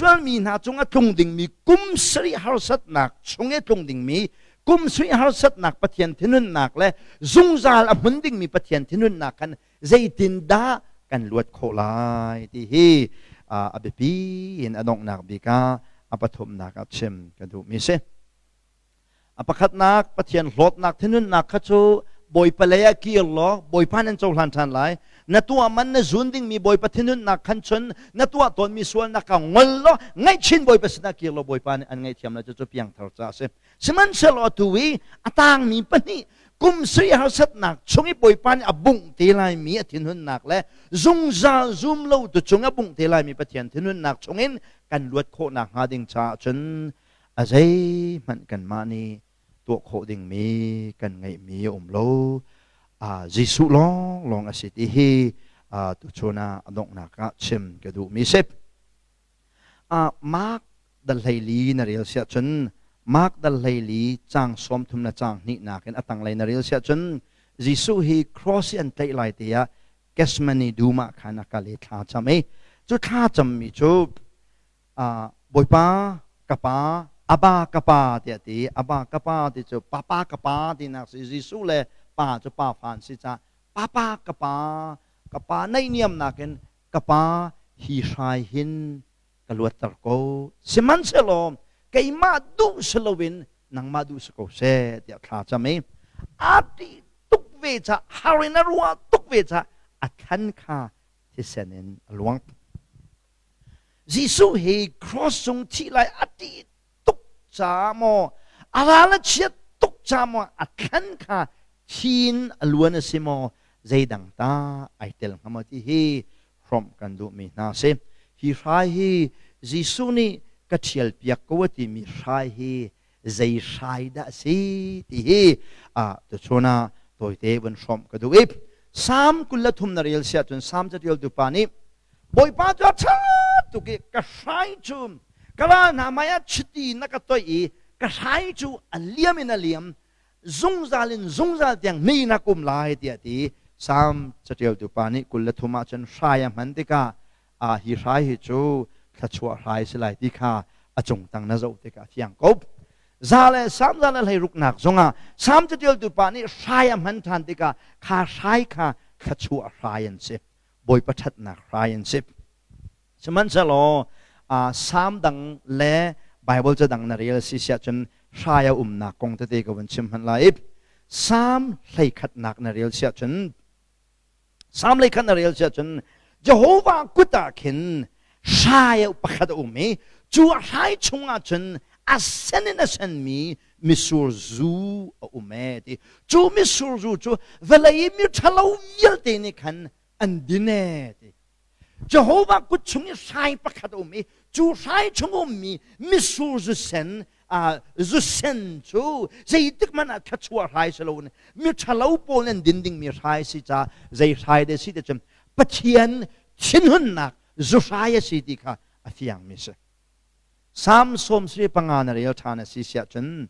Israel mi hna cung a tlung dingmi kum sarih harsatnak chung i tlung dingmi kum sarih harsatnak Pathian thinhunnak le zungzal a hmun dingmi Pathian thinhunnak khan zeitindah kan luat khawh lai ti hi a biapi in a donghnak bik ah a pathumnak ah chim ka duhmi si. A pakhatnak Pathian hlawtnak thinhunnak kha cu Bawipa lei ah kir law Bawipa nan cohlan ṭhan lai. Na tuah man na zun dingmi Bawipa thinhunnak khan cun na tuah tawnmi sualnak kha ngol law ngaihchin Bawipa sinah kir law Bawipa nih an ngaihthiam lai cucu piangthar ca a si. Sihmanhsehlaw atu i a tangmi pahnih kum sui harsatnak chung i Bawipa nih a bungh te laimi a thinhunnak le zungzal zum lo tu cung a bungh te laimi Pathian thinhunnak chungin kan luat khawhnak hnga ding caah cun a zeihmanh kanmah nih tuah khawh dingmi kan ngeihmi a um lo. Jesuh lawnglawng a si ti hi tuchun ah a donghnak ah chim ka duhmi si. Mark dal 14 na rel siah cun Mark dal 14 caang 30 le caang hnihnak in a tanglei na rel siah cun Jesuh hi cross i an tlaih lai te ah Gethsemane dum ah khan a kal i thla cam i cu thla cammi cu Bawipa ka pa Abba ka pa tiah ti Abba ka pa ti cu papa ka pa tinak si Jesuh le pa cu pa fa an si caah papa ka pa ka pa naihniamnak in ka pa hi hrai hin ka luatter ko sihmanhsehlaw keimah duh si loin nangmah duh si ko seh tiah thla cam i a ṭih tuk ve ca har in a ruah tuk ve ca a thlan kha thisen in a luang Jesuh hi cross cung thih lai a ṭih tuk ca maw a ral a chiat tuk ca maw a thlan kha thin a luan a si maw zeidang ta ai tel hnga maw ti hi hrawmh kan duhmi hna si hi hrai hi Jesuh nih ka ṭhial piak ko a timi hrai hi zei hrai dah a si ti hi a tuchun ah tawite vun hrawmh ka duh i Salm 23 na rel siah cun Salm catialtu pa nih Bawipa cu a ṭha tuk i ka hrai cu ka ral hna hmaiah chiti na ka toih i ka hrai cu a liam in a liam zungzal in zungzal tiang mi na kum lai tiah ti Salm caṭialtu pa nih 23 ah cun hrai a hman tikah a hi hrai hi cu thluachuah hrai si lai ti kha a cung tang na zoh tikah a fiang ko. Za le Salm za le hleiruknak zongah Salm caṭialtu pa nih hrai a hman ṭhan tikah kha hrai kha thluachuah hrai an si. Bawipa ṭhatnak hrai an si. Sihmanhsehlaw Salm dang le Bible ca dang na rel si siah cun hrai a umnak kong tete ka vun chim hmanh lai. Salm 11nak na rel siah cun Salm 11 na rel siah cun Jehovah kut ah khin hrai pakhat a um i cu a hrai chungah cun a sen in a senmi mitsur zu a um ee ti cu mitsur zu cu vawlei i mi ṭhalo vialte nih khan an din ee ti Jehovah kut chung i hrai pakhat a um i cu hrai chung ummi mitsur zu sen zu sen cu zeitik hmanh ah thluachuah hrai si loin mi ṭhalo pawl an din dingmi hrai si ca zei hrai de si te cun Pathian thinhunnak zu hrai a si ti kha a fiangmi si. Salm 75 na rel ṭhan a si siah cun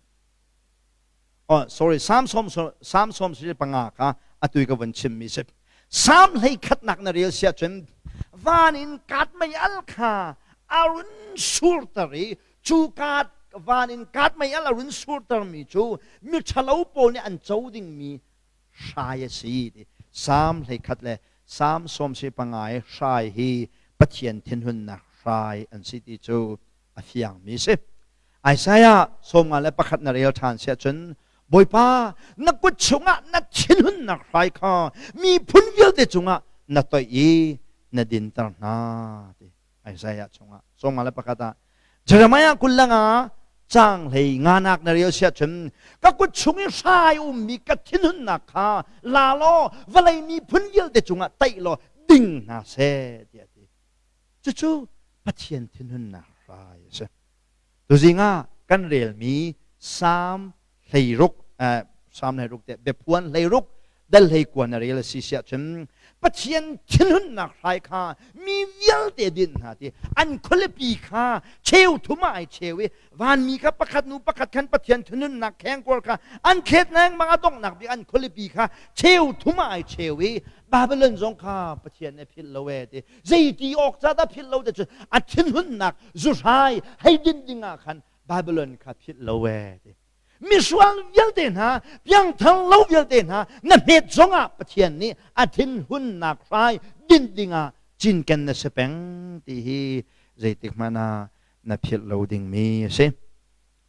oh sorry Salm sawm Salm 75 kha atu ka vun chimmi si. Salm 11nak na rel siah cun van in kat mei al kha a run surter i cu kat van in kat mei al a run surtermi cu mi ṭhalo pawl nih an co dingmi hrai a si ti Salm 11 le Salm 75 i hrai hi Pathian thinhunnak hrai an si ti cu a fiangmi si. Isaiah 51 na rel ṭhan siah cun Bawipa na kut chungah na thinhunnak hrai kha miphun vialte cungah na toih i na dinter hna ti Isaiah chungah 51 ah Jeremiah 25 caang hlei nganak na rel siah cun ka kut chung i hrai ummi ka thinhunnak kha la law vawlei miphun vialte cungah taih law ding hna seh tiah a ti. Cucu Pathian thinhunnak hrai a si. Tuzing ah kan relmi Salm 16 Salm 16 te biaphuan 16 dal 19 na rel a si siah cun. Pathian thinhunnak hrai kha mi vialte din hna ti an khualipi kha cheu thum ah ai cheu i vanmi kha pakhat nu pakhat khan Pathian thinhunnak khengkuar kha an thlet lengmang. A donghnak bik an khualipi kha cheu thum ah ai cheu i Babylon zong kha Pathian nih philh lo e ti. Zeiti awk ca dah philh lo te cun a thinhunnak zuhrai hei din ding ah khan Babylon kha philh lo e ti. Misual vialte hna, piangthar lo vialte hna, na hmet zongah Pathian nih a thinhunnak hrai din dingah cinken na si peng ti hi zeitik hmanh ah na philh lo dingmi a si.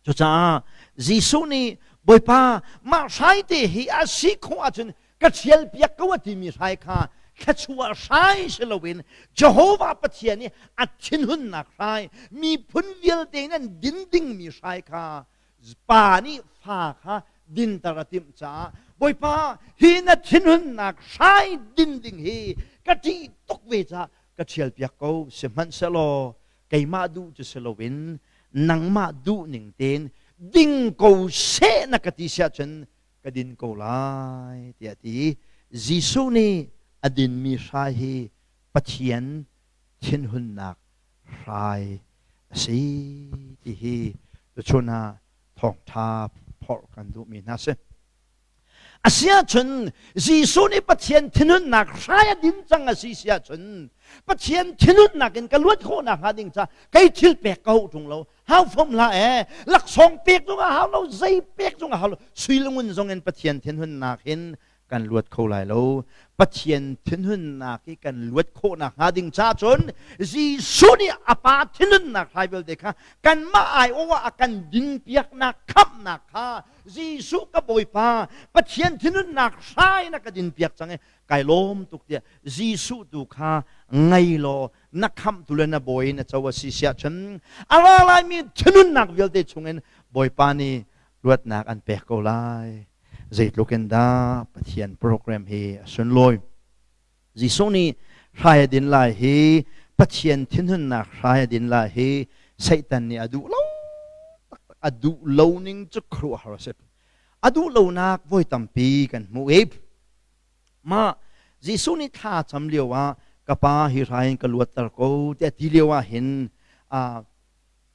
Cucaah Jesuh nih, Bawipa, mah hrai te hi a si khawh ahcun ka ṭhial piak ko, a timi hrai kha thluachuah hrai si loin Jehovah Pathian i a thinhunnak hrai, miphun vialte in an din dingmi hrai kha pa nih fa kha dinter a timh caah, Bawipa, hi na thinhunnak hrai din ding hi ka ṭih tuk ve caah ka ṭhial piak ko, sihmanhsehlaw keimah duh cu si loin nangmah duh ning tein ding ko seh na ka ti siah cun ka din ko lai, tiah ti. Jesuh nih a dinmi hrai hi Pathian thinhunnak hrai a si ti hi tuchun ah thawngṭha phorh kan duhmi hna si. Asiahcun Jesuh nih Pathian thinhunnak hrai a din cang a si siahcun, Pathian thinhunnak in ka luat khawh nakhnga ding ca kei thil pek ka hauh ṭung lo, hau fom hlah e, laksawng pek zong a hau lo, zei pek zong a hau lo, sui le ngun zong in Pathian thinhunnak hin kan luat kho lai lo. Pathian thinhunnak i kan luat khawh nakhnga ding ca cun Jesuh nih a Pa thinhunnak hrai vialte kha kanmah aiawh ah a kan dinpiaknak khamhnak kha, Jesuh, ka Bawipa, Pathian thinhunnak hrai na ka dinpiak cang i kai lawm tuk, tiah Jesuh tu kha ngei law na khamhtu le na bawi na co a si siah cun a ra laimi thinhunnak vialte chungin Bawipa nih luatnak an pek ko lai. Zeitluk in dah Pathian program hi a sunlawi! Jesuh nih hrai a din lai hi, Pathian thinhunnak hrai a din lai hi Satan nih a duh lo taktak. A duh lo ning cu khuaruahhar a si. A duh lonak voi tampi kan hmuh i mah Jesuh nih thla cam lio ah, "Ka Pa, hi hrai in ka luatter ko," tiah ti lio ah hin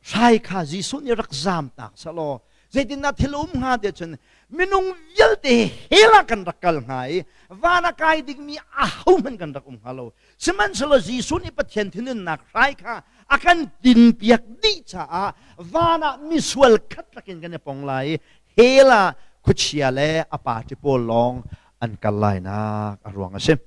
hrai kha Jesuh nih rak zamtak selaw zeitindah thil um hnga tiah cun minung vialte hell ah kan rak kal hnga i van a kai dingmi ahohmanh kan rak um hnga lo. Sihmanhsehlaw Jesuh nih Pathian thinhunnak hrai kha a kan tinpiak dih caah van ah misual khat lakin kan i pong lai i hell ah khuachia le a party pawl lawng an kal lainak a ruang a si.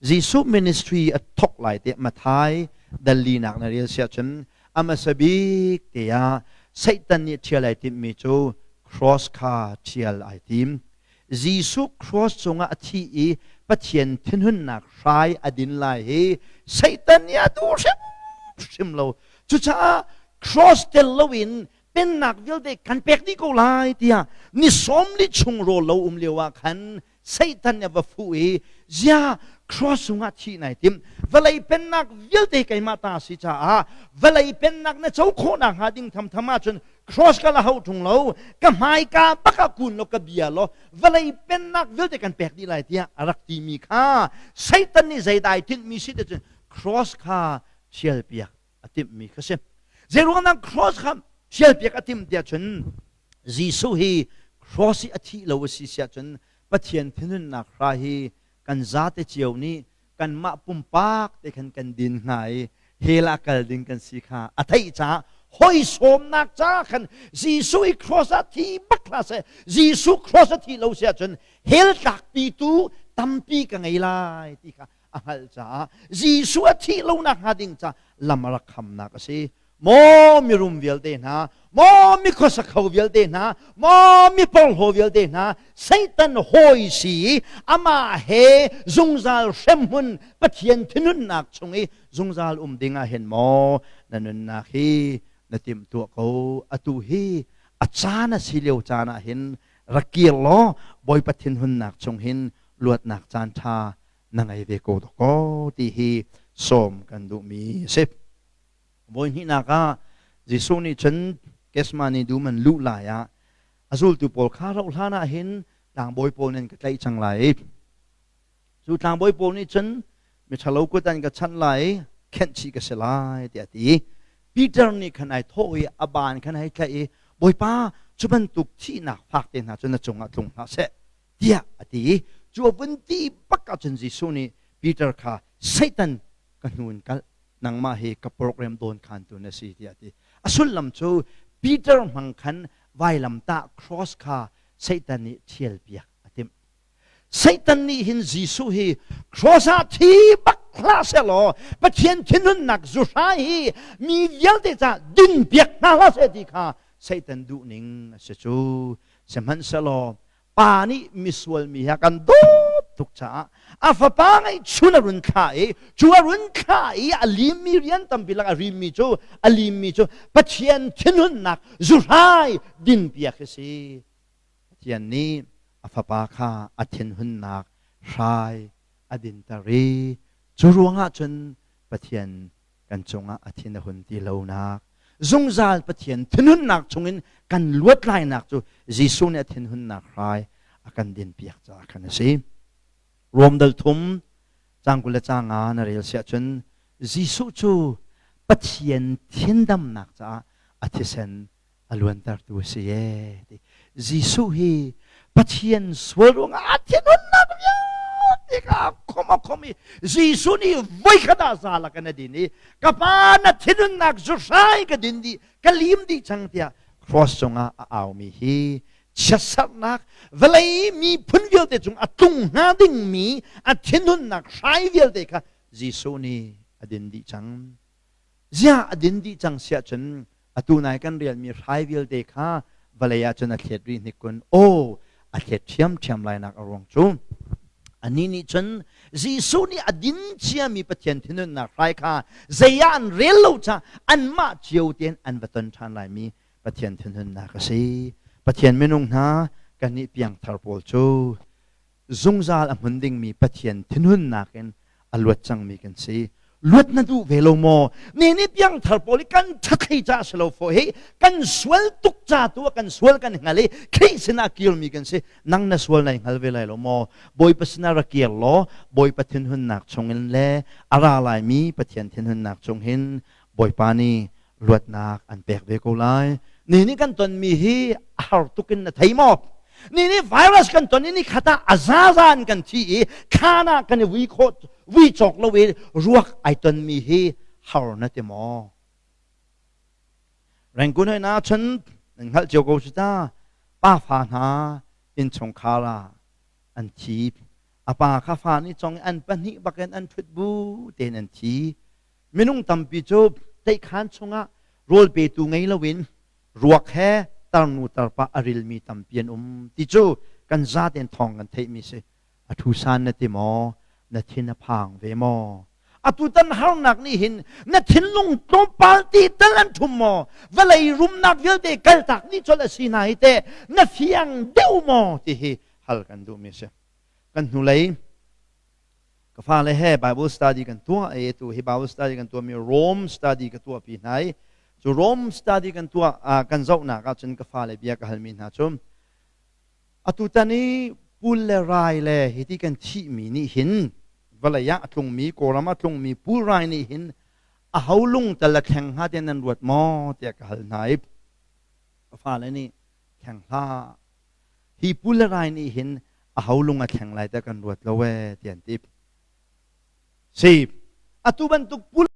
Jesuh ministry a thok lai te Matthai dallinak na rel siah cun a hmasa bik te ah Satan nih ṭhial ai timhmi cu cross kha ṭhial ai tim. Jesuh cross cungah a thi i Pathian thinhunnak hrai a din lai hi Satan nih a duh hrimhrim lo. Cucaah cross tel loin pennak vialte kan pek dih ko lai tiah ni 40 chung rawl lo um lio ah khan Satan nih a va fuh i, "Zia cross cungah thih nai tim? Vawlei pennak vialte keimah ta si caah vawlei pennak na co khawhnak hnga ding thamtham ahcun cross ka la hau ṭung lo, ka hmaika bak ah kun law ka bia law vawlei pennak vialte kan pek dih lai," tiah a rak timi kha Satan nih zeidai tinhmi si te cun cross kha thialpiak a timhmi kha si. Zeiruangah cross kha thialpiak a timh tiah cun Jesuh hi cross i a thih lo a si siah cun Pathian thinhunnak hra hi kan zate cio nih kanmah pumpak te khan kan din hnga i hell ah kal ding kan si kha a theih caah hoi sawmnak ca khan Jesuh i cross ah thi bak hlah seh, Jesuh cross a thih lo siah cun hell tlakpi tu tampi ka ngei lai ti kha a hngalh caah Jesuh a thih lonak hnga ding ca lam a rak khamnak a si. Maw mirum vialte hna, maw mi khuasakho vialte hna, maw mi porhlaw vialte hna, Satan hawi si i amah he zungzal hremhmun Pathian thinhunnak chung i zungzal um ding ah hin maw na nunnak hi na timhtuah ko? Atu hi a caan a si lio caan ah hin rak kir law Bawipa thinhunnak chung hin luatnak caan ṭha na ngei ve ko dawkaw ti hi sawm kan duhmi a si. Voi hnihnak ah Jesuh nih cun Gethsemane dum an luh lai ah a zultu pawl kha, "Rauh hlan ah hin tlangbawi pawl nan ka tlaih cang lai i cu tlangbawi pawl nih cun Miṭhalo kut an ka chanh lai i khenh chih ka si lai tiah a ti. Peter nih khan ai thawh i a baan khan hei tlaih i Bawipa, cu bantuk thihnak fak te hna cu na cungah tlung hlah seh tiah a ti. Cu a vun ti bak ahcun Jesuh nih Peter kha Satan ka hnu in kal nangmah hi ka program dawn khantu na si tiah a ti. A sullam cu Peter hmang khan vailamtah cross kha Satan nih ṭhialpiak a timh. Satan nih hin Jesuh hi cross ah thi bak hlah sehlaw Pathian thinhunnak zuhrai hi mi vialte ca din piak hna hlah seh ti kha Satan duhning a si cu. Sihmanhsehlaw pa nih misual mi hi a kan dawt tuk caah a fapa ngeihchun a run thlah i cu a run thlah i a limmi rian tampi lak a rimmi cu a limmi cu Pathian thinhunnak zuhrai din piak hi si. Pathian nih a fapa kha a thinhunnak hrai a dinter i cu ruangah cun Pathian kan cungah a thin a hun ti lonak zungzal Pathian thinhunnak chungin kan luat lainak cu Jesuh nih a thinhunnak hrai a kan dinpiak caah khan a si. Rom dal thum cang 20 le cang nga na rel siah cun Jesuh cu Pathian thindamnak caah a thisen a luantertu a si ee ti. Jesuh hi Pathian sual ruangah a thinhunnak vialte kha a khom a khom i Jesuh nih voikhat ah za lak in a din i ka pa na thinhunnak zuhrai ka din dih ka lim dih cang tiah cross cungah a aumi hi chiatserhnak vawlei miphun vialte cung a tlung hnga dingmi a thinhunnak hrai vialte kha Jesuh nih a din dih cang. Ziah a din dih cang siah cun atu nai kan rialmi hrai vialte kha vawlei ah cun a thlet rih hnik kun aw a thlet ṭhiamṭhiam lainak a ruang cu anih nih cun Jesuh nih a din ciami Pathian thinhunnak hrai kha zei ah an rel lo caah anmah cio tein an va ton ṭhan laimi Pathian thinhunnak a si. Pathian minung hna kannih piangthar pawl cu zungzal a hmun dingmi Pathian thinhunnak in a luat cangmi kan si. Luat na duh ve lo maw? Ne nih piangthar pawl hi kan ṭhathlei ca si lo fawh hi kan sual tuk ca tu ah kan sual kan hngal i Khrih sinah kirmi kan si. Nang na sual nai hngal ve lai lo maw? Bawipa sinah ra kir law Bawipa thinhunnak chungin le a ra laimi Pathian thinhunnak chung hin Bawipa nih luatnak an pek ve ko lai. Ni nih kan tonmi hi a har tuk in na thei maw? Ni nih virus kan ton i ni khat ah a zaza in kan thi i thlan ah kan i vui khawh vui cawk lo i ruak ai tonmi hi har na ti maw? Rangoon hoi na chun nan hngalh cio ko si ta pa fa hna innchungkhar ah an thi a pa kha fa nih cong i an pahnih bakin an ṭhut bu tein an thi Minung tampi cu tlaihkhan chungah rawl petu ngei loin ruak he tarnu tarpa a rilmi tampi an um ti cu kan zaten thawng kan theihmi si. A ṭhusan na ti maw? Na thin a phang ve maw? Atutan harnak nih hin na thinlung tlawmpal ti tal an ṭhum maw? Vawlei rumnak vialte kaltak dih colh a si hna hi teh na fiang deuh maw? ti hi hal kan duhmi a si. Kan hnulei Ka fale he Bible study kan tuah i tu hi Bible study kan tuahmi Rome study ka tuahpi hna i cu Rome study kan tuah kan zohnak ahcun ka fale bia ka halmi hna cu atutan i pul le rai le hiti kan thihmi nih hin vawlei ah a tlungmi Kawlram ah a tlungmi pul rai nih hin a ho lung tal a thleng hnga tiah nan ruat maw tiah ka hal hna i ka fale nih thleng hlah hi pul le rai nih hin aho lung a thleng lai tiah kan ruat lo ee ti an ti. Si, atu bantuk pul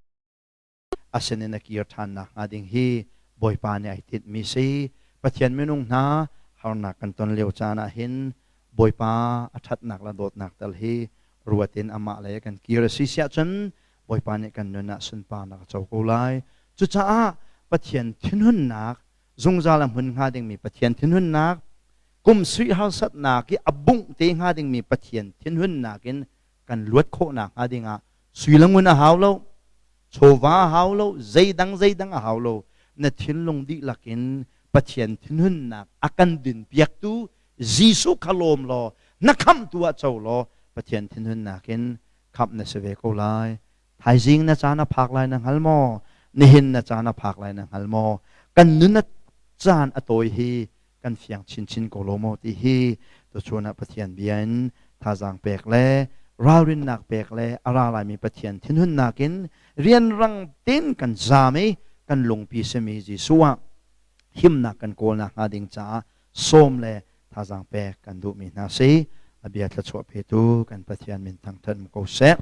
a sinin a kir ṭhan nakhnga ding hi Bawipa nih ai tinhmi si. Pathian minung hna harnak kan ton lio caan ah hin Bawipa a ṭhatnak le dawtnak tal hi ruat in amah lei kan kir a si siah cun Bawipa nih kan nun ah sunparnak a co ko lai. Cucaah Pathian thinhunnak zungzal a hmun hnga dingmi Pathian thinhunnak kum sui harsatnak i a bungh te hnga dingmi Pathian thinhunnak in kan luat khawhnak hnga dingah sui le ngun a hau lo chawva a hau lo zeidang zeidang a hau lo na thinlung dihlak in Pathian thinhunnak a kan dinpiaktu Jesuh kha lawm law na khamhtu ah co law Pathian thinhunnak in khamh na si ve ko lai Thaizing na caan a phak lai na hngal maw? Nihin na caan a phak lai na hngal maw? Kan nun a caan a tawi hi kan fiang chinchin ko lo maw ti hi tuchun ah Pathian bia in thazaang pek le Ralrinnak pek le a ra laimi Pathian thinhunnak in rianrang tein kan zaam i kan lungpi simi Jesuh ah himnak kan kawl nakhnga ding caah sawm le thazaang pek kan duhmi hna si. A bia thluachuah petu kan Pathian min thangṭhat um ko seh.